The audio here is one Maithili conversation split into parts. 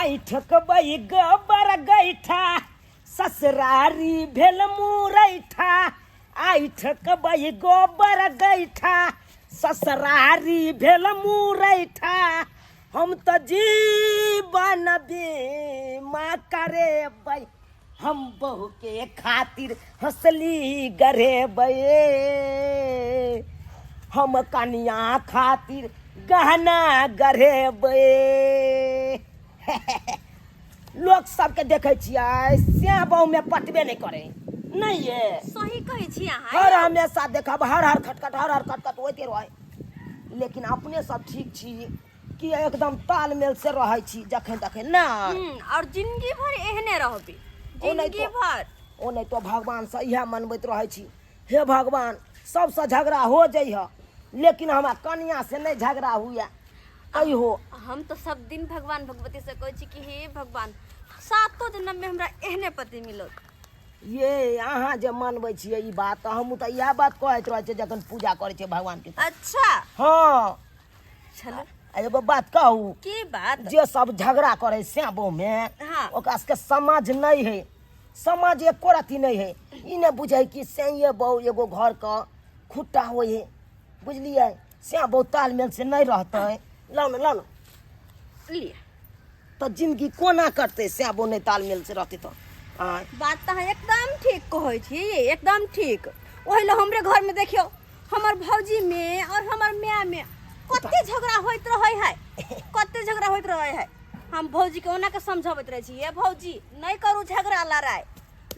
आइ ठोकबै गोबर गैठा ससुरारी भेल मुरैठा आइ ठोकबै गोबर गैठा ससुरारी भेल मुरैठा हम तऽ जीवन बीमा करेबै हम बहू के खातिर हंसली गरेबै हम कनिया खातिर गहना गढ़ेबै। लोक सबके देखै छियै से बहु में पटबे नहि करै नहि ये। सही कहै छी अहाँ। हर हमेशा देखब हर हर खटखट हर हर खटखट होइते रहै, लेकिन अपने सब ठीक छी कि एकदम तालमेल से रहै छी जखन तखन ना। और जिंदगी भर एहने रहबे, जिंदगी भर। ओ नहि तो भगवान से इएह मनबैत रहै छी, हे भगवान सबसँ झगड़ा हो जइह लेकिन हमरा कनिया से नहि झगड़ा हुए कहियो। हम तो सब दिन भगवान भगवती से कहै छी कि हे भगवान सातो जन्म में हमरा एहने पति मिलत। ये अहाँ जे मनबै छियै ई बात, तऽ हमहूँ तऽ इएह बात कहैत रहै छियै जखन पूजा करै छियै भगवान के। अच्छा। हँ। चलू। आ एगो बात कहू? की बात? जे सब झगड़ा करे श्यामो में, हाँ। ओकरा सबके समझ नहीं है, समझ एको रति नहीं है। ई नहीं बुझे कि सैये बहु एगो घर के खुट्टा होइ है, बुझलिए? श्याम बहु तालमेल से नहीं रहते, लाओ ना, लाओ ना। लिअ। तो जिंदगी कोना कटते श्याम बहु नहीं तालमेल से रहते तो? आँय। बात तऽ अहाँ एकदम ठीक कहै छी, एकदम ठीक। ओहि लए हमरे घर में देखियौ, हमर भौजी में और हमर माय में कते झगड़ा होइत रहे है, कते झगड़ा होइत रहे है। हम भौजी के ओना के समझाबैत रहै छी, ये भौजी नहीं करू झगड़ा लड़ाई,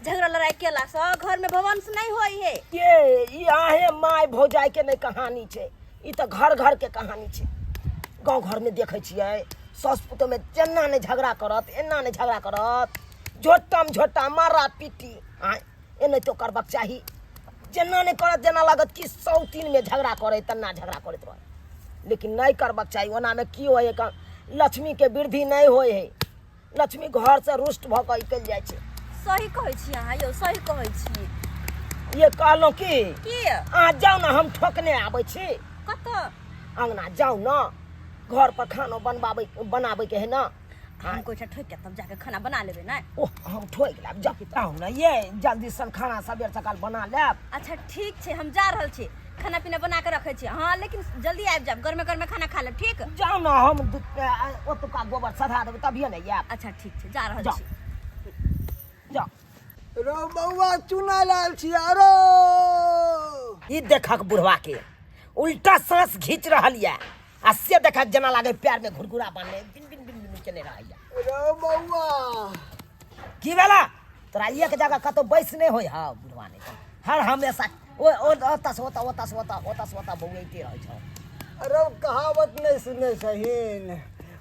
झगड़ा लड़ाई केला से घर में भवंश नहीं होई है। ये ई आहे my भौजाई के नहीं कहानी छै, ई तऽ घर घर के कहानी छै। गाँव घर में देखै छियै सास पुतोह में जेना नहीं झगड़ा करत एना नहीं झगड़ा करत, झोटम झोटा मारा पीटी। आँय एना तो करबाक चाही, जेना नहीं करत जेना लागत कि 103 में झगड़ा करे तना झगड़ा करैत रहे, लेकिन नहीं करबाक चाही। ओना में की होय है, लक्ष्मी के वृद्धि नहीं होय है, लक्ष्मी घर से रुष्ट भऽ कऽ निकलि जाइ छै। सही कहै छी अहाँ यौ, सही कहै छी। ये कहलहुँ की? की? अहाँ जाउ ने, हम ठोकने आबै छी। कतऽ? अंगना जाउ ने, घर पर खाना बनाबै के है ना। हम कोइ ठोकि के तब जाके खाना बना लेबै ने। ओह हम ठोकि लेब, जाउ जाउ ने, ये जल्दी सन खाना सबेर सकाल बना लेब। अच्छा ठीक छै, हम जा रहल छी, खाना पीना बना के रखै छी। हाँ लेकिन जल्दी आबि जायब, गरमे गरमे खाना खा लेब, ठीक? जाउ ने, हम ओतुका गोबर सधा देबै तभिए ने आयब। अच्छा ठीक छै, जा रहल जाउ। छी। जाउ। रौ बौआ चुना लाल छी अरो। ई देखक बुढ़वा के उल्टा सांस घींच रहल ये, आ से देखक जेना लागे पैर में घुरघुरा बांधले बिन बिन बिन बिन केने रहैया। रौ बौआ की भेला तोरा? एक जगह कतौ बैस नहि होय। हँ बुढ़वा नहि तऽ हर हमेशा ओ ओ ओतऽ से ओतऽ, ओतऽ से ओतऽ, ओतऽ से ओतऽ बौआइते रहै छौ। रौ कहावत नहि सुनै छहिन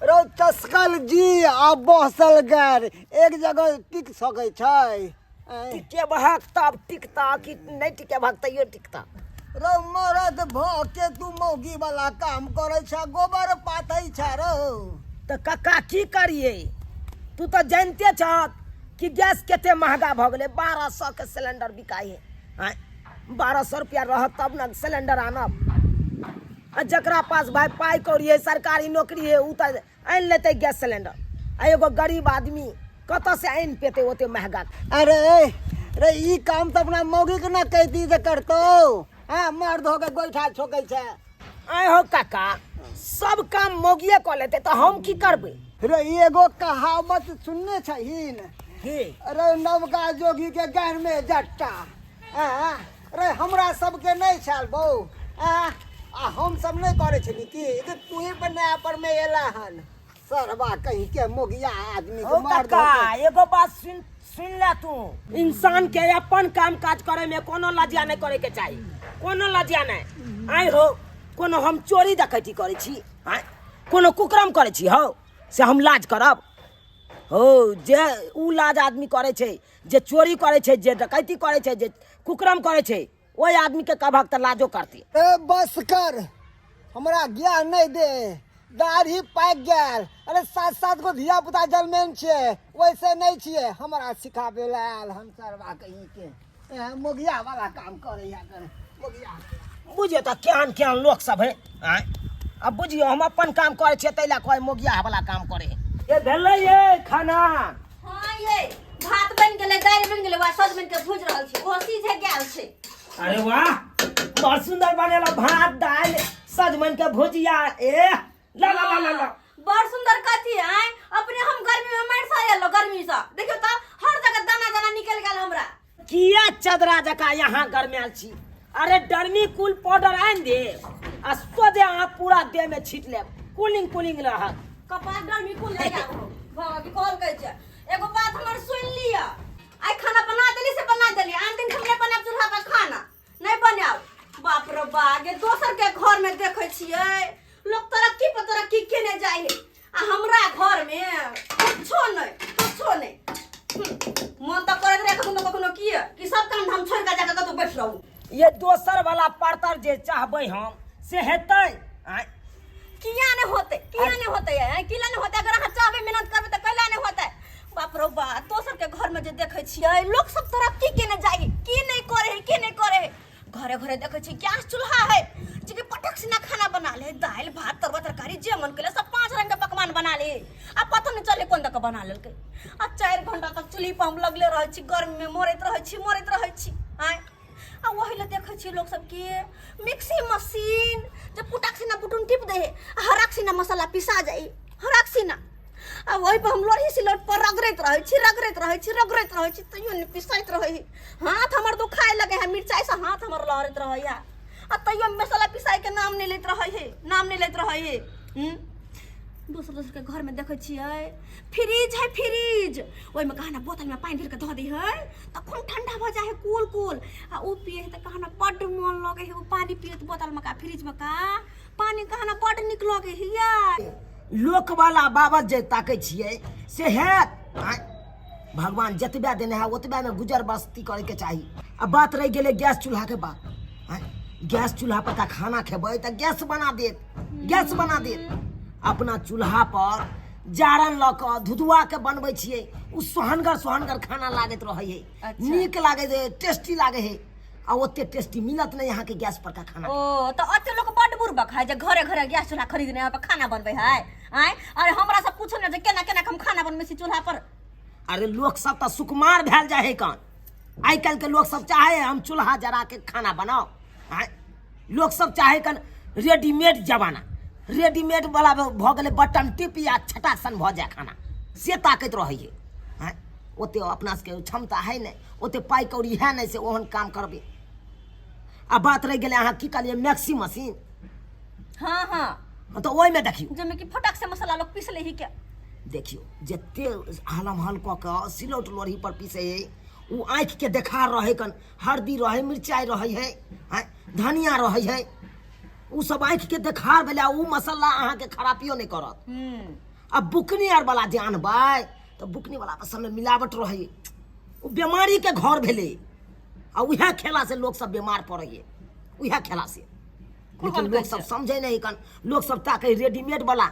रौ, चसकल जी आ बहसल गैर एक जगह टिक सकै छै? टिके बहक तब टिकता कि नहि टिके बहक तैयो टिकता। रौ मरद भऽ के तू मौगी वाला काम करै छ, गोबर पाथै छ रौ। तऽ कक्का की करियै, तू तऽ जानिते छहक कि गैस कते महगा भऽ गेलै, 1200 के सिलेंडर बिकाइ है। आँय 1200 रुपया रहत तब ने सिलेंडर आनब। आ जकरा पास भाई पाइ कौड़ी है, सरकारी नौकरी है, उ तऽ आनि लेतै गैस सिलेंडर, आ एगो गरीब आदमी कतऽ से आनि पेतै ओते महगा? अरे रे ई काम तऽ अपना मौगी के ना कहती जे करतौ। हाँ मर्द हो के गोइठा ठोकै छै। आँय हो काका, सब काम मौगिए कऽ लेतै तऽ हम की करबै? रे ई एगो कहावत सुनने छहिन? की? अरे नवका जोगी के गाँड़ में जट्टा। आँ रे हमरा सबके नहि छल बौ, आँ आ हम सब नहि करै छली की? ई तऽ तूही पर नया पर में एला हन सरवा कहीं के मोगिया आदमी के ओ मर्द काका होके। एगो बात सुन ले तू, इंसान के अपन काम काज करे में कोनो लज्जा नहीं करे के चाही, कोनो लज्जा नहीं। आइ हो कोनो हम चोरी डकैती करे छी, आँय कोनो कुकरम करे छी हौ से हम लाज करब? हो जे उ लाज आदमी करे छै जे चोरी करे छै, जे डकैती करे छै, जे कुकरम करे छै, ओहि आदमी के कहबक तऽ लाजो करती। ए बस कर, हमरा ज्ञान नहीं दे, दाढ़ी पाकि गेल। अरे सात सात गो धिया पुता जलमेन छियै, वैसे नहीं छियै, हमरा सिखाबे लए आयल हन सरवा कहीं के। ए, मोगिया वाला काम करे या करे मोगिया। बुझियौ तऽ केहन केहन लोक सब है। आँय आब बुझियौ हम अपन काम करै छियै ताहि लए कहै मोगिया वाला काम करे है। ये भेलै ये खाना। हाँ ये भात बनि गेलै, दालि बनि गेलै, वएह सजमनि के भुजि रहल छी, ओहो सीझे गेल छै। अरे वाह, बड़ सुंदर बनेला भात दालि सजमनि के भुजिया। ए ला ला ला ला ला। बड़ सुंदर कथी आय, अपने हम गर्मी में मर सा एलो गर्मी से, देखियो त हर जगह दाना दाना निकल गेल हमरा। किया चदरा जका यहाँ गरमायल छी? अरे डर्मी कूल पाउडर आनि दे आ सोझे अहाँ पूरा देह में छीट लेब, कूलिंग कूलिंग रहत। कपार डर्मी कूल ले जाओ भगवान कॉल कहै छै। एगो बात हमर सुन लिअ, आइ खाना बना देली से बना देली, आन दिन हम नहि बनायब चूल्हा पर खाना नहि बनायब। बाप रे बा गे, दोसर के घर में देखै छियै लोग तरक्की पर तरक्की केने जाइ है आ हमरा घर में कुछो नहीं, कुछो नहीं। मन तऽ करैत रहे कखनो कखनो की कि सब काम धाम छोड़ के जाके कतौ बैठ रहू। ये दोसर वाला परतर जे चाहबै हम से हेतै? आँय? किया नहीं होते, किया नहीं होते है, किला नहीं होते? अगर अहाँ चाहबै मेहनत करबै तऽ कैला नहीं होते? बाप रे बा, दोसर के घर में जे देखै छियै लोग सब तरक्की केने जाइ, की नहीं करे है, की नहीं करे है। घरे घरे देखै छी गैस चूल्हा है जे कि पटक से ना खाना बना ले, दालि भात तरुआ तरकारी जे मन केले सब 5 रंग के पकवान बना ले, आ पतो नहीं चले कोन दऽ के बना लेलकै। आ 4 घंटा तक चूल्ही पर हम लगले रहै छी, गर्मी में मरैत रहै छी, मरैत रहै छी। आँय, आ वही लए देखै छियै लोक सबके मिक्सी मशीन जे पुटक सिना बुटुन टिप दे है, आ हरक सिना मसाला पिसा जाइ, हरक सिना। आ वही पर हम लोढ़ी सिलौट पर रगड़ैत रहै छी, रगड़ैत रहै छी, रगड़ैत रहै छी, तैयो नहि पिसैत रहै है। हाथ हमर दुखाए लगे है, मिरचाइ से हाथ हमर लहरैत रहै है, आ तैयो मसाला पिसाइ के नाम नहि लैत रहै है, नाम नहि लैत रहै है। दोसर दोसर के घर में देखै छियै फ्रिज है, फ्रिज, ओहिमे कहा ना बोतल में पानि भरि के धऽ दै है तखन ठंडा भऽ जाइ है कूल कूल, आ ओ पिए है तऽ कहा ना बड्ड मन लगै है ओ पानि पिए तऽ बोतल में का फ्रिज में का पानि कहा ना बड्ड नीक लगै है यार। लोक वाला बाबत जे ताकै छियै से हैत? आँय, भगवान जतबे देने है ओतबे में गुजर बस्ती करे के चाही। आ बात रहि गेलै गैस चूल्हा के बात, आँय, गैस चूल्हा पर का खाना खेबै तऽ गैस बना देत, गैस बना देत। अपना चूल्हा पर जारन लऽ कऽ धुधुआ के बनबै छियै, ओ सोहनगर सोहनगर खाना लागैत रहै है। नीक लागै है, टेस्टी लागै है, आ ओते टेस्टी मिलत नहीं अहाँके गैस पर का खाना। ओ तऽ ओते लोक बड्ड बुड़बक है जे घरे घरे गैस चूल्हा खरीदने है, खाना बनबै है। आँय, अरे हमरा से पूछो ने जे केना केना हम खाना बनबै छी चूल्हा पर। अरे लोक सब तऽ सुकुमार भेल जाइ है कन, आइ काल्हि के लोक सब चाहे हम चूल्हा जरा के खाना बनाओ। आँय, लोक सब चाहे कन रेडीमेड जमाना, रेडीमेड वाला भऽ गेलै, बटन टिप या छटाक सन भऽ जाय खाना, से ताकैत रहै है। आँय, ओते अपना सबके क्षमता है नहि, ओते पाइ कौड़ी है नहि से ओहन काम करबै। आ बात रहि गेलै अहाँ की कहलियै मैक्सी मशीन? हाँ हाँ। हाँ, तऽ ओहिमे देखियौ जाहिमे कि फटक से मसाला लोग पीस ले ही के। देखियौ जते हलम हल कऽ कऽ सिलौट लोढ़ी पर पीसै है ओ आँखिके देखार रहै कन, हरदी रहै, मिरचाइ रहै है, आँय, धनिया रहै है, ओ सब आँखिके देखार भेलै, आ ओ मसाला अहाँके खरापियो नहि करत। आ बुकनी आर वाला जे आनबै तऽ बुकनी वाला सबमे मिलावट रहै, ओ बेमारीके घर भेलै, आ उएह खेला से लोक सब बीमार पड़ै है, उएह खेला से। लेकिन लोक सब समझै नहि कन, लोक सब ताकै रेडीमेड वाला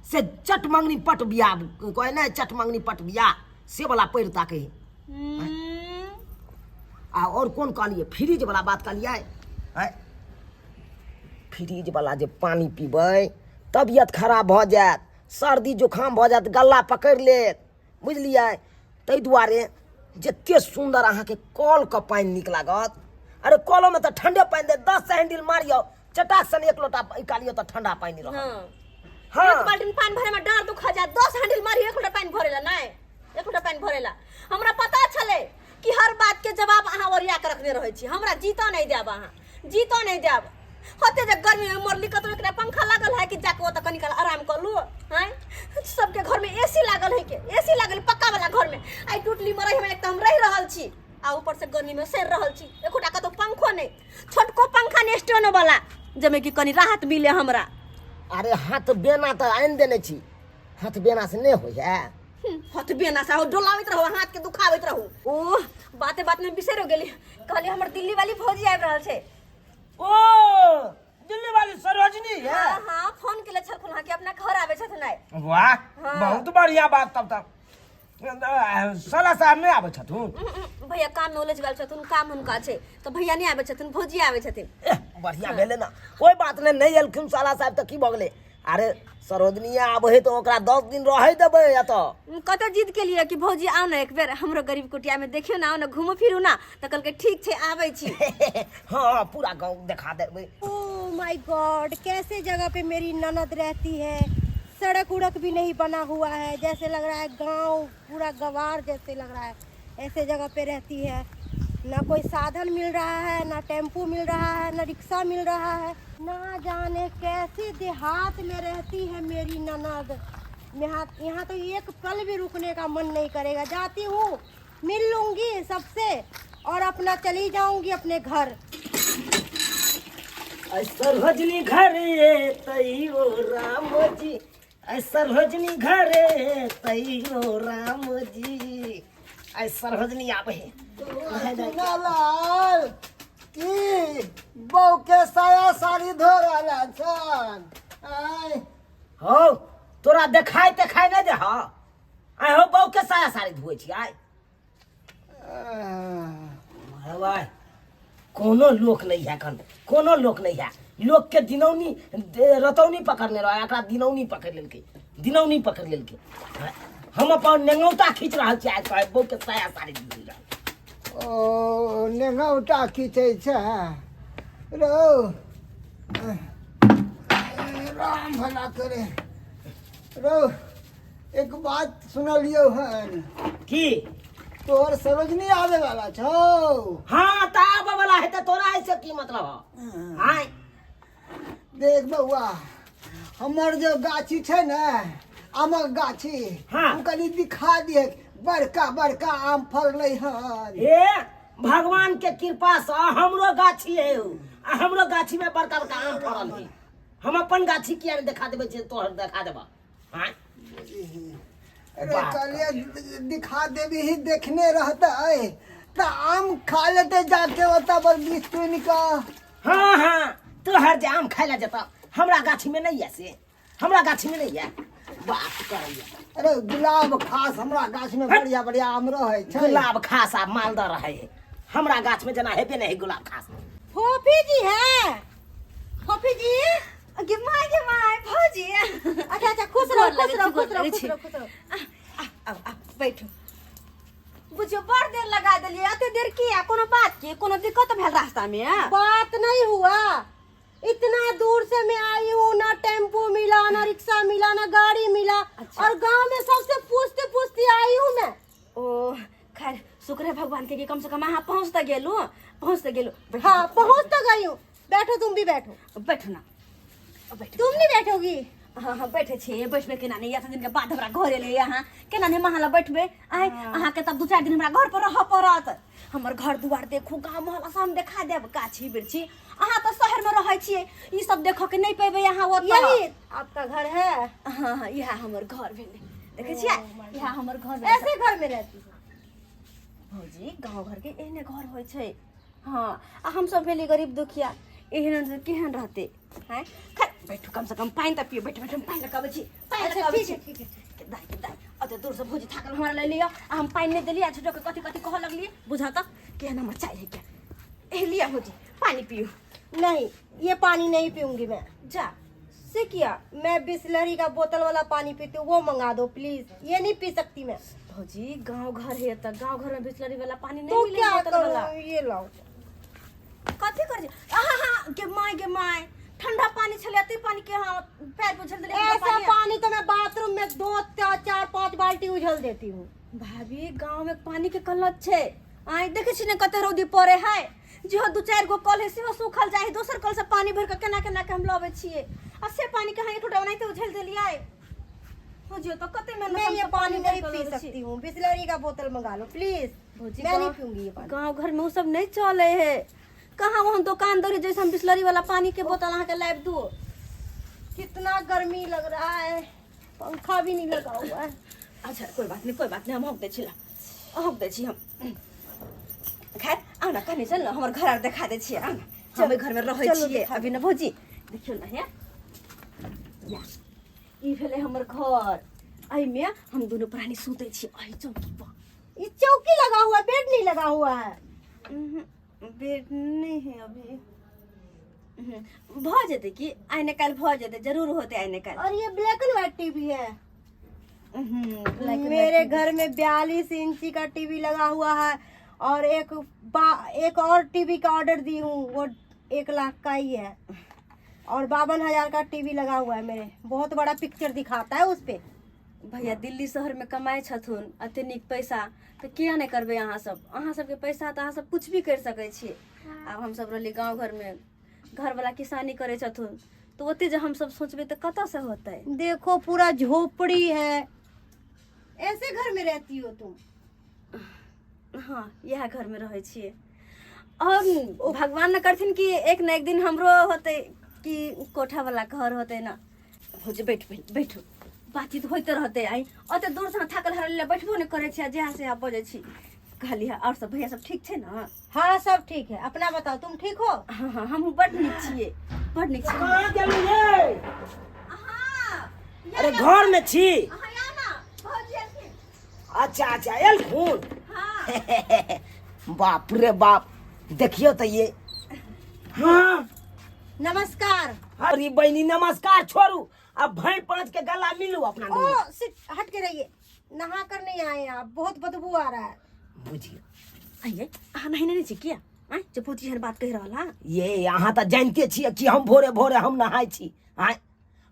से चट मंगनी पट बियाह कहै नहि, चट मंगनी पट बियाह से वाला पैर ताकै है। आ और कोन कहलियै फ्रिज वाला बात कहलियै? आँय, फ्रिज वाला जे पानि पीबै तबियत खराब भऽ जायत, सर्दी जुकाम भऽ जायत, गला पकड़ि लेत, बुझलियै? ताहि दुआरे जते सुन्दर अहाँके कलके पानि नीक लागत, अरे कलोमे तऽ ठण्डे पानि देत, 10 हैंडल मारियौ चटाक सन एक लोटा निकालियौ तऽ ठण्डा पानि रहत। हाँ। एक बाल्टीन पानि भरे में डाँड़ दुखा जायत, 10 हैंडल मारियौ एक लोटा पानि भरेला नहि, एक लोटा पानि भरेला। हमरा पता छलै कि हर बात के जवाब अहाँ ओरिया के रखने रहै छी, हमरा जीतो नहि देब, अहाँ जीतो नहि देब। होते जे गर्मी में मरली कतौ एकटा पंखा लागल है कि जाके ओतऽ कनी काल आराम कऽ लू? आँय, सबके घर में एसी लागल है के, एसी लागल पक्का वाला घर में, आइ टूटली मरई में एक तऽ हम रहि रहल छी आ ऊपर से गर्मी में सड़ि रहल छी, एकोटा कतौ पंखो नहि, छोटको पंखा नहि स्टैंड वाला जाहिमे कि कनी राहत मिले हमरा। अरे हाथ बेना तऽ आनि देने छी, हाथ बेना से नहि होइ है। हाथ बेना से डोलाबैत रहू, हाथ के दुखाबैत रहू। ओह बाते बात में बिसरि गेली, कहली हमर दिल्ली वाली भौजी आबि रहल छै। ओ दिल्ली वाली सरोजनी है? हाँ हाँ, फोन केले छलखुन हँ कि अपना घर आबै छथिन आइ। वाह, हाँ। बहुत बढ़िया बात। तब तक साला साहब नहि आबै छथुन? भैया काम में उलझ गेल छथुन, काम हुनका छै तऽ भैया नहि आबै छथुन, भौजी आबै छथिन। एह, बढ़िया भेलै ने, कोई बात नहि, नहि एलखिन साला साहब तऽ की भऽ गेलै, अरे सरोजनिया आबै है तऽ ओकरा 10 दिन रहै देबै एतऽ। कतऽ जिद के लिए कि भौजी आउ ने एक बेर हमरो गरीब कुटिया में, देखियो ना, आउ ने, घूमो फिरू ना। तऽ कहलकै ठीक छै, आबै छी। हँ, पूरा गाँव देखा देबै। ओ my God, कैसे जगह पे मेरी ननद रहती है। सड़क उड़क भी नहीं बना हुआ है, जैसे लग रहा है गांव पूरा गवार जैसे लग रहा है, ऐसे जगह पे रहती है। ना कोई साधन मिल रहा है, ना टेम्पू मिल रहा है, ना रिक्शा मिल रहा है। ना जाने कैसे देहात में रहती है मेरी ननद। यहाँ यहाँ तो एक पल भी रुकने का मन नहीं करेगा। जाती हूँ, मिल लूँगी सबसे और अपना चली जाऊंगी अपने घर। सरोजनी घरे तैयो राम जी, ऐ सरोजनी घरे तैयो राम जी, ऐ सरोजनी आबै है। लाल की बहू के साया साड़ी धो रहल छन आय? हौ, तोरा देखाय तेखाय नहि दे। हँ, आइ हौ, बहू के साया साड़ी धोइ छी आइ। भाइ, कोनो लोक नहीं है एखन, कोनो लोक नहीं है। लोक के दिनौनी रतौनी पकड़ने रहे, एकरा दिनौनी पकड़ लेलकै, दिनौनी पकड़ लेलकै। हम अपन नेंगौता खींच रहल छी आइ, कहै बहू के साया साड़ी धोइ रहल। ओ, नेंगौटा खींचै छै रौ। राम भला करे रौ। एक बात सुनलियौ हन। की? तोहर सरोजनी आवे वाला छौ। हाँ, तऽ आबऽ वाला है तऽ तोरा ऐसे की मतलब है आय? देख बौआ, हमर जो गाछी छै ने, आमक गाछी, ओ कनि दिखा दिहे। बड़का बड़का आम फड़लै हन। हे, भगवान के कृपा से हमरो गाछी है उ, आ हमरो गाछी में बड़का बड़का आम फड़ल है। हम अपन गाछी किया ने देखा देबै जे तोहर देखा देबा आँय? अरे बात। कहलिए दिखा देबी ही, देखने रहतै तऽ आम खा लेते जाके ओतऽ पर बीच चुनि कऽ। हाँ, तोहर जे आम खाय ला जेता, हमरा गाछी में नहीं है से, हमरा गाछी में नहीं है। बात करैया। अरे, गुलाब खास हमरा गाछ में बढ़िया बढ़िया आम रहै छै। गुलाब खास आ मालदह रहे है हमरा गाछ में, जेना हेबे नहीं है गुलाब खास। फोफी जी है? फोफी जी? गे my, गे माय, भौजी! अच्छा अच्छा, खुश रहो। गोर लगै खुश रहो। छी, गोर खुश रहो। लगै खुश छी। रहो, खुश रहो। आउ आउ, बैठू। बुझियो बड़ देर लगा देलियै। एते देर किया? कोनो बात के कोनो दिक्कत भेल रास्ता में? बात नहीं हुआ, इतना दूर से मैं आई हूँ, ना टेम्पू मिला, ना रिक्शा मिला, ना गाड़ी मिला। और गांव में सबसे पूछते पूछते आई हूँ मैं। ओ खैर, शुक्र है भगवान के कि कम से कम अहाँ पहुँच तऽ गेलू, पहुँच तऽ गेलू। बैठू। हाँ, पहुँच तो गई हूँ। बैठो, तुम भी बैठो। बैठू ना, बैठू। तुम नहीं बैठोगी? हाँ हाँ, बैठे छियै, बैठबे केना नहि? एते दिन के बाद हमरा घर एलै अहाँ, केना नहि महाला बैठबै आइ? अहाँके तब 2-4 दिन हमरा घर पर रहऽ पड़त। हमर घर दुआर देखू, गाँव मोहल्ला सब हम देखा देब, गाछी बिरछी। अहाँ तऽ शहरमे रहै छियै, ई सब देखऽ के नहि पेबै अहाँ ओतऽ। यही आपका घर है? हाँ हाँ, इएह हमर घर भेलै। देखै छियै, इएह हमर घर भेलै। ऐसे घर में रहती हो? भौजी, गाँव घरके एहने घर होइ छै। हँ, आ हमसब भेली गरीब दुखिया, एहन से केहन रहतै? हैं, खैर बैठू, कम से कम पानि तऽ पियो। बैठू बैठू, हम पानि लऽ कऽ अबै छी, पानि लऽ कऽ अच्छा। अबै ठीक छी। है, ठीक है। के दाइ, के दाइ, ओते दूर से भौजी थाकल हमरा ले लिअ आ हम पानि नहि देलियै आ झूठो के कथी कथी कहऽ लगलियै। बुझा तऽ केहन हमर चाय है क्या। ए लिअ भौजी, पानि पियू। नहीं, ये पानी नहीं पीऊंगी मैं। जा, से किया? मैं बिस्लरी का बोतल वाला पानी पीती हूँ, वो मंगा दो प्लीज, ये नहीं पी सकती मैं। भौजी, गाँव घर है तऽ गाँव घर में बिसलरी वाला पानी नहीं तो मिले क्या बोतल वाला। करूँ, ये लाओ। कथी कर? हाँ हाँ, गे my, गे my, ठंडा पानी छलै, एते पानी के हाँ पैर पोछल देलियै ठंडा ऐसा पानी। पानी तो मैं बाथरूम में दो चार चार पांच बाल्टी उझल देती हूँ। भाभी, गाँव में पानी के कलत छै। आइ देखै छी ने कते रौदी पड़े है। जेहो दू चारि गो कल है सेहो सूखल जाइ है। दोसर कल से पानी भरि कऽ केना केना के हम लबै छियै आ से पानी के अहाँ एक लोटा ओनाहिते उझलि देलियै। बुझियौ तऽ कते मेहनत मैं ये हमसब पानी भरि नहीं कऽ पी लबै छी। सकती हूँ, बिस्लरी का बोतल मंगा लो प्लीज। भौजी, मैं नहीं गाँव पीऊंगी ये पानी। गाँव घर में ओ सब नहीं चले है। कहाँ वहाँ दोकान दौरी जैसे हम बिसलरी वाला पानी के बोतल अहाँ के लाबि दू? कितना गर्मी लग रहा है, पंखा भी नहीं लगा हुआ है। अच्छा, कोई बात नहीं, कोई बात नहीं, हम हौक दै छी, ला हौक दै छी हम। खैर आउ ने, कनि चल ने, हमर घर आर देखा दै छियै। आउ ने, हम ओहि घरमे रहै चलू, छियै देखा। अभी ने। भौजी, देखियौ ने, हे या, ई भेलै हमर घर। एहिमे हम दुनू प्राणी सुतै छी एहि चौकी पर। ये चौकी लगा हुआ है, बेड नहीं लगा हुआ है? बेड नहीं है अभी। भऽ जेतै कि आइ ने काल्हि भऽ जेतै, जरूर होतै आइ ने काल्हि। और ये ब्लैक एंड व्हाइट टीवी है। ब्लैक एंड मेरे व्हाइट। घर में 42 इंची का टीवी लगा हुआ है और एक और टीवी का ऑर्डर दी हूँ, वो 1 लाख का ही है और 52,000 का टीवी लगा हुआ है मेरे। बहुत बड़ा पिक्चर दिखाता है उस पे। भैया दिल्ली शहरमे कमाइ छथुन एते नीक पैसा, तऽ किया नहि करबै अहाँ सब? अहाँ सबके पैसा तऽ अहाँ सब कुछ भी करि सकै छी। आब हमसब रहली गाँव घरमे, घरवला किसानी करै छथुन, तऽ ओते जे हमसब सोचबै तऽ कतऽसँ होतै? देखो, पूरा झोपड़ी है। ऐसे घर में रहती हो तुम? हाँ, इएह घरमे रहै छियै। और भगवान ने करथिन कि एक न एक दिन हमरो होतै कि कोठावला घर होतै ने। भौजी, बैठ बैठ बैठू, बातचीत होइते रहतै। आइ ओते दूरसँ थाकल हारल लए बैठबो नहि करै छी आ जहाँ से बजै छी। कहली हँ, आओर सब भैया सब ठीक छै ने? हाँ, सब ठीक है। अपना बताओ, तुम ठीक हो? हाँ, हमहूँ बड नीक छियै, बड नीक छियै। कहाँ गेलू ये? अरे, घर में छी? अच्छा, एलखुन। बाप रे बाप, देखियो तो ये। हाँ। नमस्कार। अरे बहनी, नमस्कार छोड़ू, अब भैं पाँच के गला मिलू अपना। ओ सिट, हट के रहिए। नहा कर नहीं आए आप, बहुत बदबू आ रहा है। बुझियो। आइए, अहाँ नहेने नहि छी किया आँय, जे भौजी एहन बात कहि रहल हँ? ये अहाँ तऽ जानिते छियै कि हम भोरे भोरे हम नहाय छी। आँय,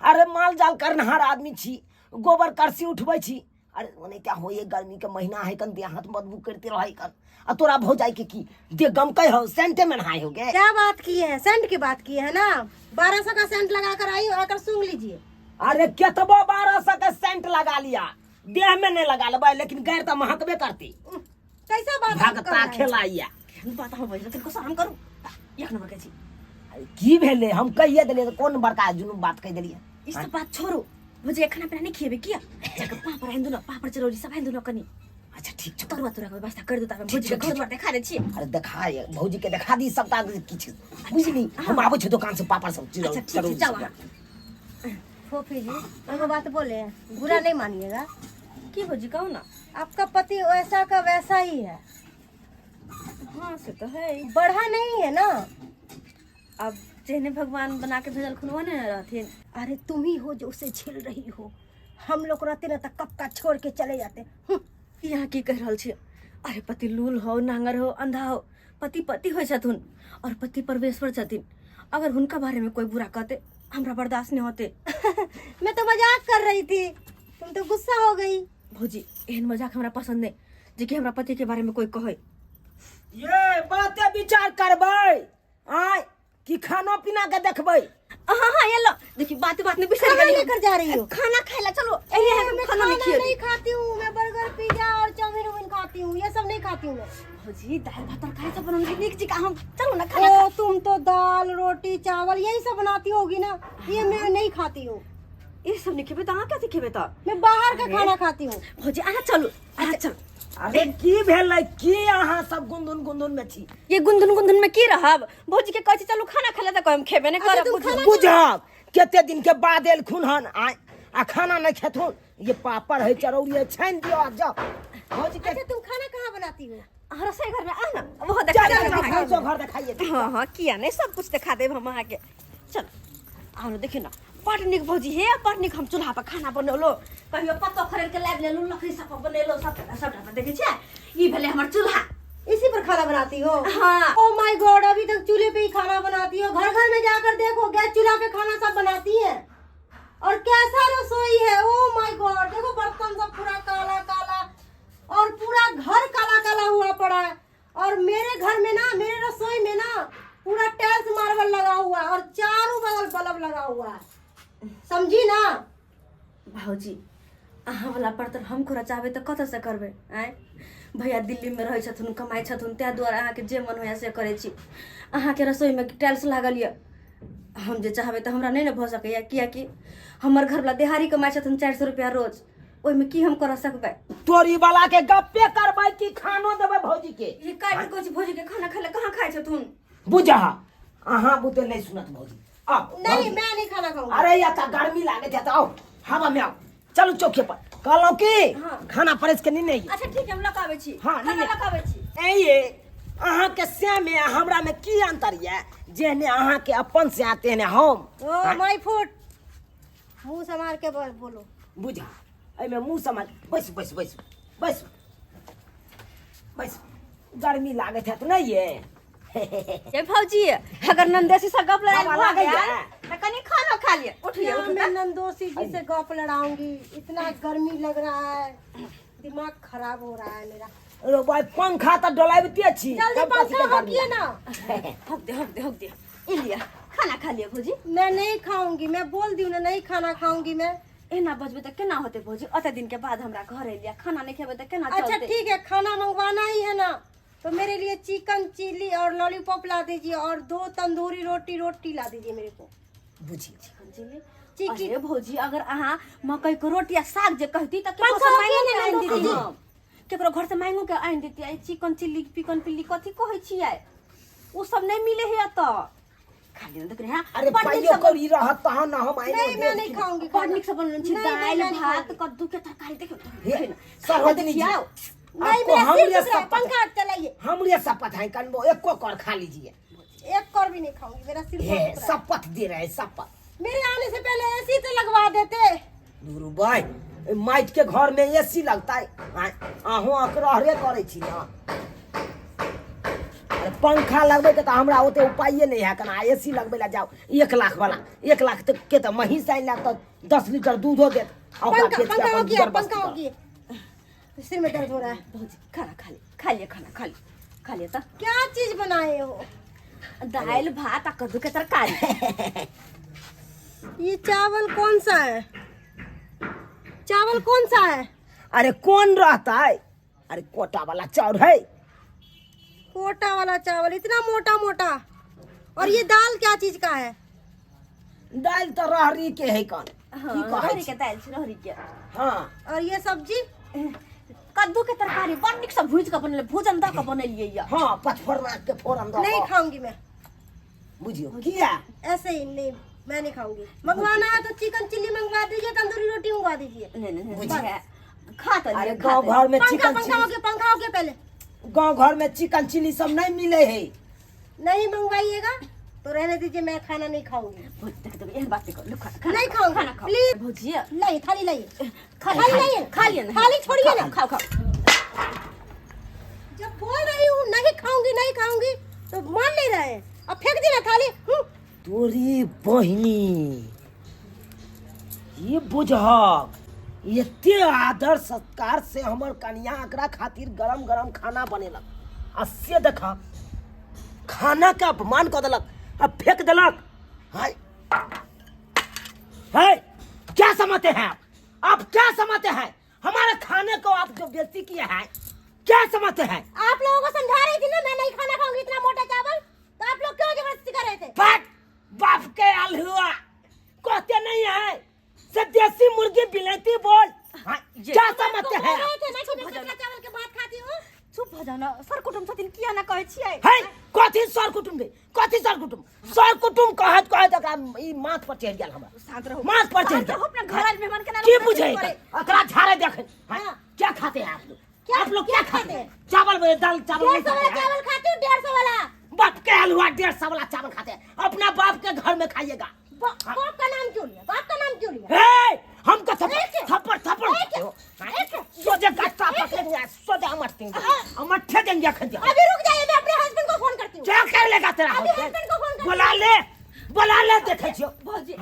अरे माल जाल करनहार आदमी छी, गोबर करसी उठबै छी। अरे ओने क्या होइए, गर्मी के महीना है कन, देह हाथ बदबू करते रहे कन। आ तोरा भौजाई के की दे गमकै हो, सेंटे में नहाय हो गे? क्या बात की है? सेंट की बात की है ना? 1200 का सेंट लगा कर आई, आकर सूंघ लीजिए। अरे केतबो 1200 के सेंट लगा लिया, देह में नहीं लगा लेबै, लेकिन गैर तऽ महकबे करती। कैसा बात आप कर भगता रहे हैं? खेलाइया। केहन बात अहाँ बजलहुँ, कनिको शरम करू। एक नंबर के छी। की भेलै? हम कहिए देलियै तऽ कोन बड़का जुनून बात कहि देलियै? ई सब बात छोड़ू भौजी, खाना पीना नहीं खिएबे किया? जाके पापड़ आनि दू ने, पापड़ चरौरी सब आनि दू ने कनी। अच्छा, ठीक छौ। तरुआ तोरा के व्यवस्था कर दू तब भौजी के घर द्वार देखा दै छी। अरे देखा, भौजी के देखा दी सबटा किछु, बुझली? हम आबै छी दोकान से पापड़ सब अच्छा, ठीक छै, चरौरी जाउ सब। अहाँ। फोफी जी, एगो बात बोले, बुरा नहीं मानिएगा। की भौजी, कहू ना। आपका पति वैसा का वैसा ही है। हाँ, से तो है। बढ़ा नहीं है ना? अब जेहने भगवान बना के भेजलखुन ओहने ने रहथिन। अरे, तुम ही हो जो उसे झेल रही हो। हम लोग रहते ना तो कब का छोड़ के चले जाते। यहाँ की कहि रहल छी? अरे पति लूल हो, नांगर हो, अंधा हो, पति पति होइ छथुन और पति परमेश्वर छथिन। अगर हुनका बारे में कोई बुरा कहते, हमरा बर्दाश्त नहीं होते। मैं तो मजाक कर रही थी, तुम तो गुस्सा हो गई। भौजी, एहन मजाक हमरा पसंद नहीं जे कि हमरा पति के बारे में कोई कहे। ये बाते विचार करबै आय कि खाना पीना के देखबै? हाँ, ये लो, देखिए, बात बात में बिसर कहाँ गेली। लेकर जा रही हो? खाना खाए ला चलो, एही है। मैं खाना खाना नहीं खिए? नहीं खाती हूँ। मैं बर्गर, पिज्जा और चाउमीन उमिन खाती हूँ, ये सब नहीं खाती हूँ मैं। भौजी, दाल भात तरकारी सब बनौने नीक जी हम, चलो ना खाना। ओ, तुम तो दाल रोटी चावल यही सब बनाती होगी ना? ये मैं नहीं खाती हूँ। ये सब नहीं खेबे तो अहाँ कथी खेबे तो? मैं बाहर का खाना खाती हूँ। भौजी, अहाँ चलू, अहाँ चलू। अरे, की भेलै? की अहाँ सब गुंधुन गुंधुन में छी? ये गुंधुन गुंधुन में की रहब? भौजी के कहै छी चलू खाना खाए ला, तऽ कहै हम खेबे नहीं करब। बुझू। बुझब, कते दिन के बाद एलखुन हन आय आ खाना नहीं खेथुन? ये पापड़ है, चरौरी है, छानि दियो आ जाओ भौजी के। अच्छा, तुम खाना कहाँ बनाती हो? अहाँ रसोई घर में आ ना, वो देखा चल देब चल। अहाँके। भैंसो घर देखाइए। हाँ, किया नहीं, सब कुछ देखा देब हम अहाँके। चल आओ ने, देखियौ ने, बड़ नीक भौजी हे, बड़ नीक हम चूल्हा पर खाना बनेलहुँ। कहियो पत्तो खरीद के लाबि लेलहुँ, लकड़ी सब पर बनेलहुँ सब सबटा पर। देखै छियै, ई भेलै हमर चूल्हा। इसी पर खाना बनाती हो? हाँ। ओ my God, अभी तक चूल्हे पे ही खाना बनाती हो? घर घर में जाकर देखो, गैस चूल्हा पे खाना सब बनाती है। और कैसा रसोई है! ओ my God, देखो, बर्तन सब पूरा काला काला और पूरा घर काला काला हुआ पड़ा है। और मेरे घर में ना, मेरे रसोई में ना, पूरा टाइल्स मार्बल लगा हुआ है और चारों बगल बल्ब लगा हुआ है, समझी ना? भौजी, अहाँ वाला बर्तन हम करऽ चाहबै तऽ कतऽसँ करबै? आँय, भैया दिल्लीमे रहै छथुन, कमाइ छथुन, ताहि दुआरे अहाँके जे मन होइए से करै छी। अहाँके रसोईमे टाइल्स लागल यऽ, हम जे चाहबै तऽ हमरा नहि ने भऽ सकैए, किएकि हमर घरवला देहाड़ी कमाइ छथुन 400 रुपैआ रोज। ओहिमे की हम करऽ सकबै? तोरी वाला के गप्पे करबै कि खानो देबै भौजी के? ई काय बेर कहै छी भौजी के खाना खाइ लए, कहाँ खाइ छथुन? बुझा, अहाँ बुते नहीं सुनत भौजी अब। नहीं। भौजी। मैं नहीं खाना खाऊंगी। अरे या त गर्मी लागे छै त आओ, हवा में आओ, चलू चौके पर। कहलहुँ की हाँ। खाना परस के नहीं। अच्छा, ठीक है, हम लऽ कऽ आबै छी। हाँ, खाना नहीं। लऽ कऽ आबै छी। ए ये अहाँके से में आ हमरा में की अंतर ये? जेहने अहाँके अपन से तेहने हम। ओ my foot, मुंह संभाल के बोलो। बुझा एहिमे मुँह सम्हार। बैस बैस बैस बैस बैस, गर्मी लागैत हैत नहि ये? ए भौजी, अगर नंदेसी से गप लड़ाई हवा भऽ लागैया। गेल तऽ कनि खाना खा लिअ। उठिए क्या उठू मैं तऽ। नंदोसी जी से गप लड़ाऊंगी? इतना गर्मी लग रहा है, दिमाग खराब हो रहा है मेरा। रो भाई, पंखा तऽ डोलाबिते छी। जल्दी तब कथी पंखा के गर्मी? होकिए ना। हक दे, हक दे, हक दे। ई लिअ, खाना खा लिअ भौजी। मैं नहीं खाऊंगी, मैं बोल दी ना, नहीं खाना खाऊंगी मैं। एना बजबै तऽ केना होतै भौजी? ओते दिन के बाद हमरा घर एलियै, खाना नहि खेबै तऽ केना अच्छा चलतै? ठीक है, खाना मंगवाना ही है ना तो मेरे लिए चिकन चिल्ली और लॉलीपॉप ला दीजिए और 2 तंदूरी रोटी रोटी ला दीजिए मेरे को। बुझिए। Chicken chilli? चिकन। अरे भौजी, अगर अहाँ मकई के रोटी आ साग जे कहती तऽ केकरो पंखा से मांगो होकिए के ना आनि नंदोसी देती जी। हम। केकरो घर से मांगो के आनि देती। आई चिकन चिल्ली पिकन पिल्ली कथी कहै छियै, ओ सब नहि मिले है एतऽ। खाली देख रहे हैं। अरे बड़ नीक पाइयो से कौड़ी रहत तहन न हम आइनो नहीं, मैं देब। नहीं खाऊंगी बड़ खाना। नीक से बनल छै नहीं, नहीं, दालि मैं नहीं भात खाऊंगी। कद्दू के तरकारी। देखियौ हे, देखियौ ना। सरोजनी जी, खियाओ। नहीं, आपको मेरा सिर हमरे दुख रहा है, शपथ पंखा चलाइए। हमरे शपथ है, कनबो एको कर खा लीजिए। एक कर भी नहीं खाऊंगी, मेरा सिर हे बहुत दुख रहा है। शपथ दे रहे हैं, शपथ। मेरे आने से पहले एसी तो लगवा देते। गुरु भाई, माइट के घर में एसी लगता है? अहूँ अकरहरे करै छी ना। अरे पंखा लगबै के तऽ हमरा ओते उपाये नहि है कना। एसी लगबै ला जाओ 1 लाख वाला, 1 लाख तक के तऽ महींस आनि लायब तऽ 10 लीटर दूधो देत आ ओकरा पंखा बेच के पंखा अपन हो गया, गुजर बसर पंखा हो करब। गया, सिर में दर्द हो रहा है। भौजी, खाना खा ले, खा लिअ, खाना खा लिअ, खा लिअ तऽ। क्या चीज बनाए हो? दालि भात आ कद्दू के तरकारी। ये चावल कौन सा है? चावल कौन सा है? अरे कौन रहता है? अरे कोटा वाला चाउर है। कोटा वाला चावल इतना मोटा मोटा। और ये दाल क्या चीज का है? दालि तऽ रहरी के है कन। हाँ, की कहै रहरी छी? के दालि छै, रहरी के। हाँ। और ये सब्जी? कद्दू के तरकारी बड़ नीक से भूजि कऽ बनेलियै, भूजन दऽ कऽ बनेलियै यऽ। हाँ, पचफोरना के फोरन दऽ नहीं कऽ। खाऊंगी मैं। बुझियौ किया? ऐसे ही नहीं, मैं नहीं खाऊंगी। मंगवाना है तो चिकन चिल्ली मंगवा दीजिए, तंदूरी रोटी मंगवा दीजिए। नहीं नहीं नहीं, खा तऽ अरे लिअ, खा गाँव तऽ घर में पंखा चिकन पंखा चिल्ली हो गया, पंखा हो गया पहले। गाँव घर में चिकन चिल्ली सब नहीं मिले है। नहीं मंगवाइएगा तो रहने दीजिए, मैं खाना नहीं खाऊंगी। भौजी, देख देख, एहन बात नहीं करू, खाना खाना नहीं खाऊंगी, खाना खाओ। प्लीज। भौजी, लाइए थाली, लाइए। खा थाली लिअ, लाइए। खा लिअ ना। थाली छोड़िए ना। खाओ खाओ। जब बोल रही हूँ नहीं खाऊंगी नहीं खाऊंगी तो मान नहीं रहे हैं। अब फेंक दी ना थाली। तोरी बहिनी, ये बुझहक एते आदर सत्कार से हमर कनिया एकरा खातिर गरम गरम खाना बनेलक आ से देखा खाना के अपमान कऽ देलक आ फेंक देलक। हाय हाय, क्या समझते हैं आप? आप क्या समझते हैं हमारे खाने को आप जो बेइज्जती किए हैं, क्या समझते हैं? आप लोगों को समझा रही थी ना मैं नहीं खाना खाऊंगी इतना मोटा चावल, तो आप लोग क्यों जबरदस्ती कर रहे थे? फट बाप के अलहुआ, कहते नहीं है से देसी मुर्गी बिलैती बोल। हाँ, ये- क्या समझते हैं बोल आप? रहे थे ना कि मैं चुप हो जाना। पतला चावल के भात खाती हूँ। चुप भऽ जाउ ना, सर कुटुम छथिन, किया ना कहै छियै? है कथी सर कुटुम गे, कथी सर कुटुम? सर कुटुम कहत कहत एकरा ई माथ पर चढ़ि गेल हमरा। शांत रहू, माथ पर चढ़ि शांत गेल। रहू, अपना घर आयल मेहमान केना की लोक बुझे करे? एकरा झाड़े देखे। हाँ, हाँ। क्या खाते हैं आप लोग? क्या- आप लोग क्या क्या खाते खाते हैं? चावल में दाल चावल नहीं 150 खाते वाला हैं? चावल खाती हूँ, 150 वाला। बाप के हलवा 150 वाला चावल खाते हैं, अपना बाप के घर में खाइएगा। बाप का नाम क्यों लिया? बाप का नाम क्यों लिया? हे, हमको थप्पड़ एक थप्पड़ थप्पड़ एक मारते हो। एक सोझे गट्टा पकड़ेंगे, सोझे अमरतेंगे, अमरठे देंगे अखन। अभी रुक जाइए, मैं अपने हस्बैंड को फोन करती हूँ। क्या कर लेगा तेरा अभी हस्बैंड? हस्बैंड को फोन करती बुला ले, बुला ले, देखे छियो। भौजी,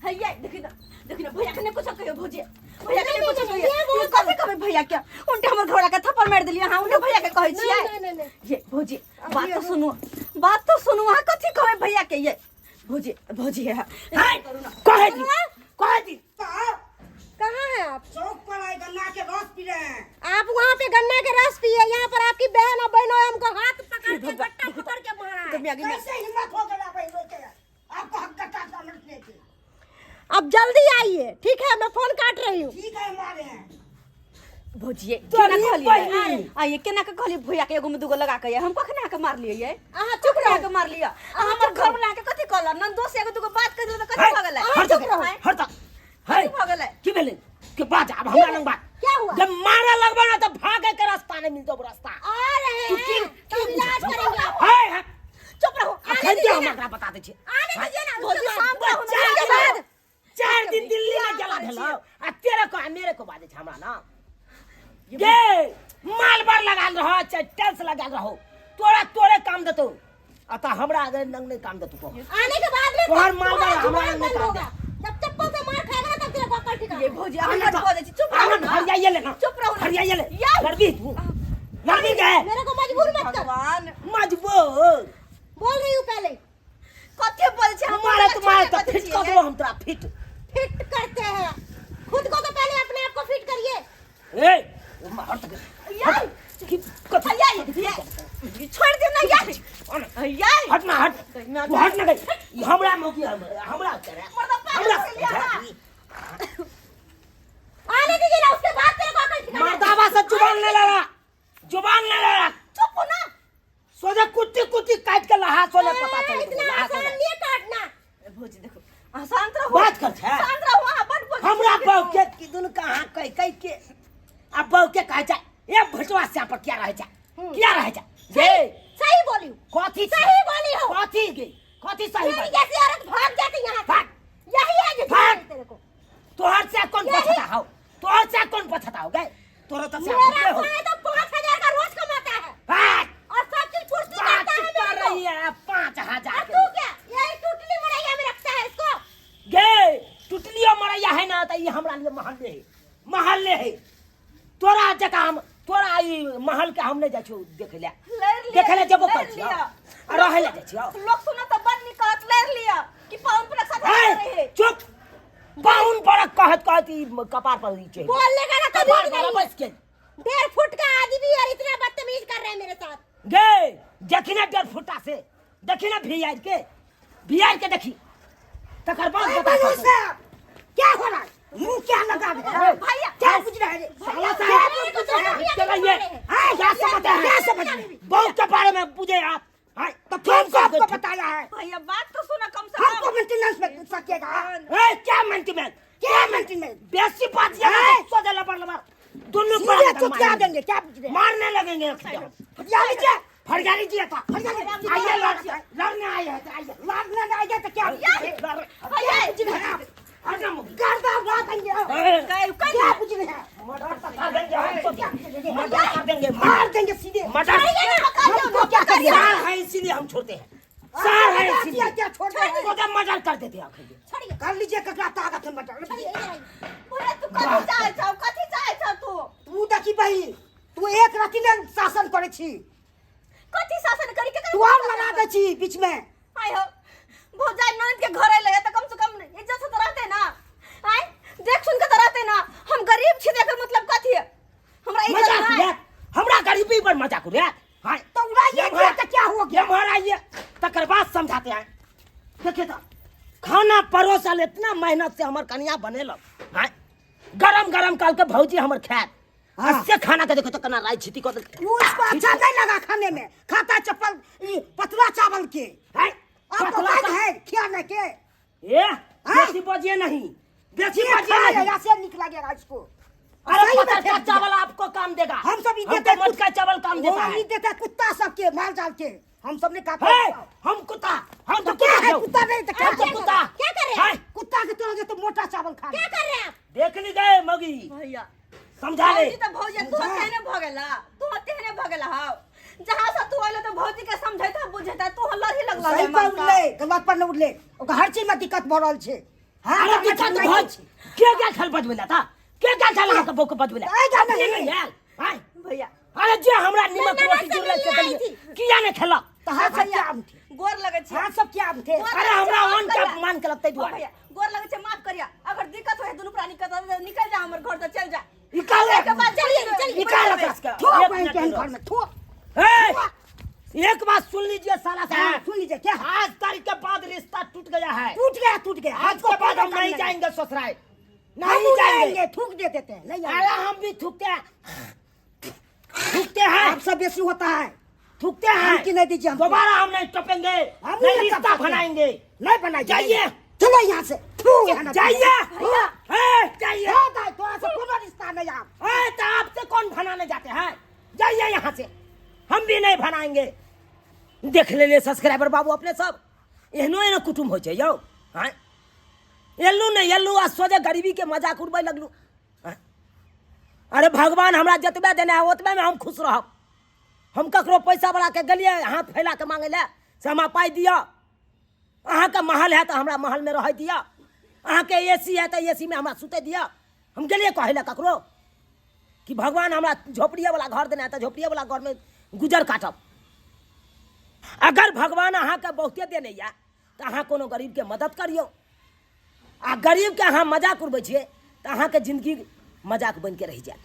हैया देखी ना, देखी ना, भैया के नहि कुछो कहियो भौजी, भैया के नहीं, नहि कुछो नहीं, कहियो। ये बहुत ये कथी कहबै भैया के? उनटे हमर घोड़ा के थप्पड़ मारि देलियै अहाँ, उनटे भैया के कहै छियै। नहीं, नहीं, नहीं। ये भौजी, अभी बात तो अभी- सुनू, बात तो सुनू, अहाँ कथी कहबै भैया के? ये भौजी, भौजी है। हाय, कहे दी, कहे दी। कहाँ है आप? चौक पर आए, गन्ना के रस पी रहे हैं। आप वहाँ पे गन्ना के रस पिए, यहाँ पर आपकी बहन और बहनों हमको हाथ पकड़ के गट्टा पकड़ के मारा है। गम्या, गम्या। कैसे हिम्मत हो गया बहनों के आपको हक गट्टा समझने की? अब जल्दी आइए, ठीक है? मैं फोन काट रही हूँ। ठीक है, हमारे हैं। भौजी, तोरी केना कहलियै? बहिनी। आइए, केना के कहलियै भैया के एगो में दूगो लगा के? हम कखन अहाँके मारलियै ये? अहाँ चुप कखन रहो। अहाँके मारलियै? अहाँ हमर घर वाला अहाँके कथी कहलक? ननदोस एगो दूगो बात कहि देलक तऽ कथी हाय, भऽ गेलै? हट चुप रहो। हट हट हाय, कथी भऽ गेलै? की भेलै के बात? अब हमरा लग बात क्या हुआ? जब मारे लगबा ना तो भागे के रास्ता नहीं मिलतो, रास्ता। आ रहे तू हैं की तो हम इलाज करेंगे। दै छै। आने दीजिए ना। भौजी, उसके शांत बाद। रहो ना। चार उसके दिन बाद। 4 दिन दिल्ली में गेला भेलौ आ तेरे को आ मेरे को बाजै छै हमरा ना। गे माल बार लगाल रहो चाहे टेल्स लगाल रहो, तोरा तोरे काम देतौ आ त हमरा अगर नंग नहीं काम देतौ तो आने के बाद में तोहर माल तुम्हारा बार हमरा जुबान नहीं बंद काम होगा। जब चप्पल से मार खाएगा ना, तब तेरे को अक्ल ठिकाना। ये भौजी, अहाँ बड बजै छी, चुप रहू आनंद ना। हरियाइए ले ना। चुप रहू ना। हरियाइए ले। या। लड़बी तू, लड़बी के मेरे को मजबूर मत कर। भगवान। मजबूर। बोल रही हूँ पहले। कथी बोलै छी हम? मारे तो मारे तो कथी फिट छियै? कर देबो हम तोरा फिट। फिट करते हैं खुद को, तो पहले अपने आप को फिट करिए। ए हट। यार। की कथी? यार, यार, छोड़ दे ना यार, यार। हट ना, हट तू, हट ना गई। ई हमरा मौकी हमरा करे। मर्दा पागल हमरा हो गेलियै अहाँ। आने दीजिए ना, उसके बाद तेरे को अकल ठिकाना। मर्दावा से जुबान नहीं लड़ा, जुबान नहीं लड़ा। चुप हो ना। सोझे कुत्ती कुत्ती काट के लहा सोले पता चले। इतना लहा आसान सोले। नहीं है काटना। भौजी, देखो, अहाँ शांत रहू। बात कर छै। शांत रहू अहाँ, बड बोलै हमरा छी। बहू के किदुन कहाँ कह कह के आ बहू के कहे छै ए भटवा से पर क्या रहे छै, क्या रहे छै गे? सही बोली हूँ। कथी? सही बोली हो। कथी गे, कथी सही मेरी बात? जैसी औरत भाग जाती यहाँ से। भाग। यही है जो भाग। तेरे को। तोहर से कौन पछता हो? तोहर से कौन पछता हो गे? तोरा तो से मेरा हो। भाई तो 5,000 का रोज कमाता है भाग। और सब चीज पूर्ति बात करता है कर मेरे को। रही है 5,000 और के। तू क्या यही टूटली मड़ैया में रखता है इसको? गे टुटलियो मरैया है ना, त ई हमरा लिए महल्ले है, महल्ले है। तोरा जकाँ हम तोरा ई महल के हम नहीं जाइ छियौ देखै लए। लड़ि लिअ। देखै लए जेबो लड़ि करै छियौ लिअ। आ रहै लए जाइ छियौ। लोक सुनत तऽ बड नीक कहत, लड़ि लिअ कि पाहुन परक साथ ए, रहे। चुप! पाहुन परक कहत कहत ई कपार पर ई चढ़ि बोलने का ना कपार तमीज पर नहीं। बैस के। 1.5 फुट का आदमी और इतना बदतमीज कर रहे हैं मेरे साथ। गे देखी ना, 1.5 फुटा से देखी ना, भी के भी के देखी, तकर बाद बता भाई सकते। साहब, क्या हो रहा है? मुंह क्या लगा रहे हैं? भैया। क्या पूछ रहे हैं? साला क्या साहब पूछ रहे हैं? चलाइए। हाँ, क्या समझते हैं? क्या समझ रहे हैं? बहू के बारे में पूछे आप? हाँ, तो तुमको आपको बताया है। भैया, बात तो सुना कम से हमको कम। मेंटेनेंस में सकेगा। ए, क्या मेंटेनेंस? क्या मेंटेनेंस? बेसी बात ये है? सोचे लबर लबर दोनों सीधे चुटका देंगे, क्या पूछ रहे हैं? मारने लगेंगे। फटिया लीजिए। फरिया लीजिए तो। फटिया लीजिए। आइए, लड़ने आए हैं तो आइए। लड़ने आएगा तो क्या? लड़ क्या पूछ रहे हैं आप? हटना मुझे। गर्दा उड़ा देंगे। कहीं क्या पूछ रहे हैं? मर्डर कर देंगे हम तो, मर्डर कर देंगे। मार देंगे सीधे। मर्डर। हमको क्या करिए? सार है इसीलिए हम छोड़ते हैं, सार है इसीलिए। क्या छोड़ रहे हैं? तो जब मर्डर कर देते हैं आखिर। कर लीजिए, ककरा ताकत है मर्डर? भैया, तू कथी चाहै छौ? कथी चाहै छौ तू? तू देखी बहिन, तू एक रति ने शासन करे छी। कथी शासन करी के? तू और लगा दे छी बीच में। आय हो, भौजाई ननद के घर अइलै तऽ कम से कम इज्जत से तऽ रहते ना। आय, देख सुन के तऽ रहते ना। हम गरीब छी तऽ एकर मतलब कथी है? हमरा इज्जत मजाक नहीं। उड़ात, हमरा गरीबी पर मजाक उड़ात? हाँ। तो उड़ाइए दिया तो क्या हो गया? ये आइए, तकर बाद समझाते हैं। देखिए तो खाना परोसल, इतना मेहनत से हमर कनिया बनेलक। हाँ, गरम गरम काल के भौजी हमर खायत। हाँ। से खाना के देखो तो कना राई छिटी कऽ देलकै। वो उसको अच्छा नहीं लगा खाने में, खाता चप्पल ई पतला चावल के। हैं? आपको पतला बात है खिलाने के? ए। हाँ? बेसी बजिए नहीं, बेसी ये बजिए खाए, नहीं। ऐसे निक लगेगा इसको। अरे, सही में पतला फेंक दिया। चावल आपको काम देगा? हम सब ई हमको देते मोटका चावल काम देता वो है। ई देता है कुत्ता सबके, माल जाल के, हम सब ने खाते। है, हम कुत्ता? हम तो तो क्या है? कुत्ता। कुत्ता नहीं तो क्या हम तो है? कुत्ता। क्या कर रहे हैं? हैं? कुत्ता के तोरा तो मोटा चावल खा। क्या कर रहे हैं आप? देख ली गए मगी। भैया। समझा ले। भौजी तऽ भौजी, तू तेहने भऽ गेला, तू तेहने भऽ गेला हौ। जहाँ से तू अइलो तऽ भौजी के समझैता बुझैता, तू लड़ही लगला। सही पर उठले, गलत पर नहीं उठले। ओकर हर चीज में दिक्कत भऽ रहल छै। हाँ, अरे, दिक्कत भज के क्या खेल बजबेला था? के क्या खेल अहाँके बहू के बजबेला? आएगा अपने नहीं। नहीं आयल। आय। भैया। अरे, जे हमरा निमक मैं रोटी ननद से जुड़ल से मिलने आई देलियै, थी। किया नहीं खेलक? तऽ हाथ सब क्या आम थे? गोर लगै छी। हाथ सब क्या आम थे? गोर अरे, लगै छी, हमरा माफ अन्न के करिया। अपमान केलक ताहि ओ दुआरे। भैया, गोर लगै छै, माफ करिया। अगर दिक्कत होय दुनू प्राणी के तऽ निकल जा हमर घर से, चल जा। निकाल। एहिके बाद चलिए, चलिए। निकाल एकरा के। थो एक बहिन मिनट के रुको। घर में थो। ए, एक बात सुन लीजिए साला हाँ, साहब। सुन लीजिए, क्या? आज तारीख के बाद रिश्ता टूट गया है। टूट गया, टूट गया। आज के बाद हम नहीं जाएंगे ससुराल, नहीं नहीं जाएंगे। जाएंगे, थूक दे देते हैं, नहीं अरे, जाएंगे। हम भी थूकते हैं, थूकते हैं। आप सब बेसी होता है। थूकते हैं। धमकी नहीं दीजिए हमको। दोबारा हम नहीं टपेंगे। हम नहीं नहीं रिश्ता टप सकते। बनाएंगे। नहीं बनाइए। जाइए। चलो यहाँ से, थू यहाँ ना। जाइए। ए, जाइए। हाँ, दाई, थोड़ा सा कोनो रिश्ता नहीं आप। ए, तो आपसे कौन बनाने जाते हैं? जाइए यहाँ से, हम भी नहीं बनाएंगे। देख ले सब्सक्राइबर बाबू अपने सब, एहनो एहनो कुटुम्ब होइ छै यौ। आँय, एलहुँ नहि एलहुँ आ सोझे गरीबीके मजाक उड़बै लगलहुँ। आँय, अरे भगवान हमरा जतबे देने है ओतबेमे हम खुश रहब। हम ककरो पैसा वाला के गेलियै हाथ फैला के मांगे लए से हमरा पाइ दिअ, अहाँके महल है तऽ हमरा महलमे रहै दिअ, अहाँके ए सी है तऽ ए सी मे हमरा सुतै दिअ। हम गेलियै कहै लए ककरो कि भगवान हमरा झोपड़िएवला घर देने है तऽ झोपड़िएवला घरमे गुजर काटब। अगर भगवान अहाँके बहुते देने यऽ तऽ अहाँ कोनो गरीबके मदद करियौ, आ गरीबके अहाँ मजाक उड़बै छियै तऽ अहाँके जिंदगी मजाक बनिके रहि जायत।